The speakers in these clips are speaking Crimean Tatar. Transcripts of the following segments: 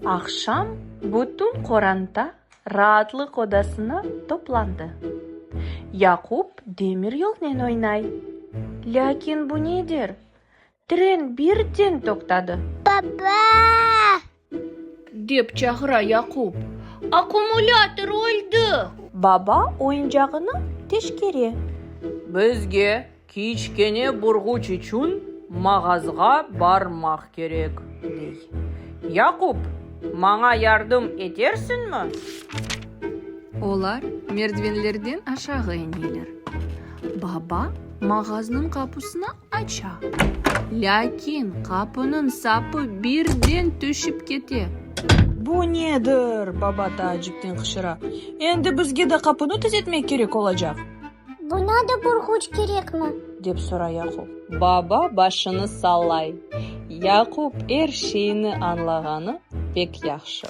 Aqşam bütün qoranta raatlıq odasına toplandı. Yaqub demiryolnen oynay. Lâkin bu nedir? Tren birden toqtadı. Baba! Dep çağıra Yaqub. Akkumulâtor öldi! Baba oyuncağını teşkere. Bizge kiçkene burğuç içün mağazğa barmaq kerek, dey. Yaqub, maña yardım etersiñmi? Olar merdivenlerden aşağı eneler. Baba mağaznıñ qapusını aça. Lâkin qapunıñ sapı birden tüşip kete. Bu nedir? baba taacipnen qıçıra. Endi bizge de qapunı tüzetmek kerek olacaq. Buña da burğuç kerekmi? Dep soray Yaqub. Baba başını sallay. Yaqub er şeyni añlağanı pek yahşı.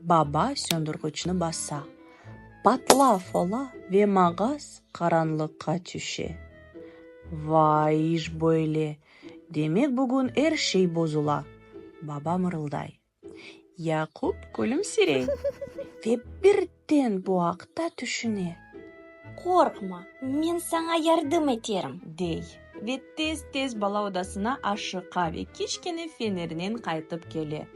Baba söndürgiçni basa. Patlav ola ve mağaz qaranlıqqa tüşe. Vay, iş böyle, demek bugün er şey bozula, baba mırılday. Yaqub külümsirey ve birden bu aqta tüşüne. Qorqma, men saña yardım eterim! Dey ve tez-tez bala odasına aşıqa ve kiçkene fenernen qaytıp kele.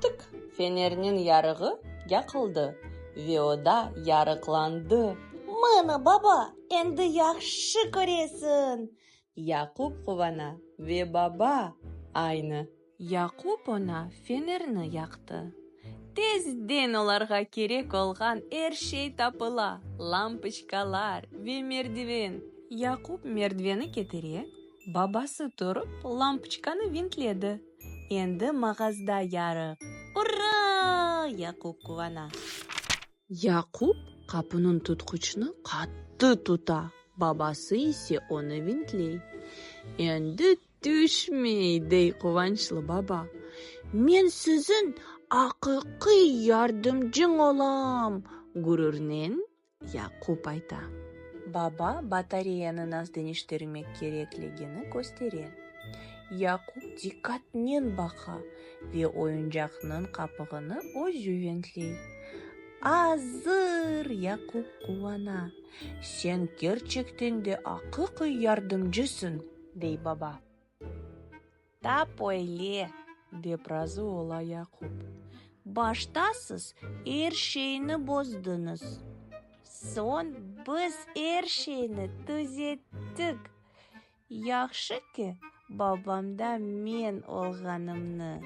Tik! Fenerniñ yarığı yaqıldı ve oda yarıqlandı. Mına, baba, endi yahşı köresiñ! Yaqub quvana ve baba aynı. Yaqub oña fenerni yaqtı. Tezden olarğa kerek olğan er şey tapıla, lampoçkalar ve merdiven. Yaqub merdiveni ketire, babası turıp, lampoçkanı vintledi. Endi mağazda yarıq. Ura! Yaqub quvana. Yaqub qapunıñ tutquçını qattı tuta, babası ise onı vintley. Endi tüşmey, dey quvançlı baba. Men siziñ aqiqiy yardımcıñ olam! ğururnen Yaqub ayta. Baba batareyanı nasıl deñiştirmek kerekligini köstere. Yaqub diqqatnen baqa ve oyuncaqnıñ qapağını özü ventley. Azır! Yaqub quvana. Sen kerçekten de aqiqiy yardımcısıñ, dey baba. Tap öyle, dep razı ola Yaqub. Başta siz er şeyni bozdıñız, soñ biz er şeyni tüzettik. Yahşı ki, babamda men olğanımnı.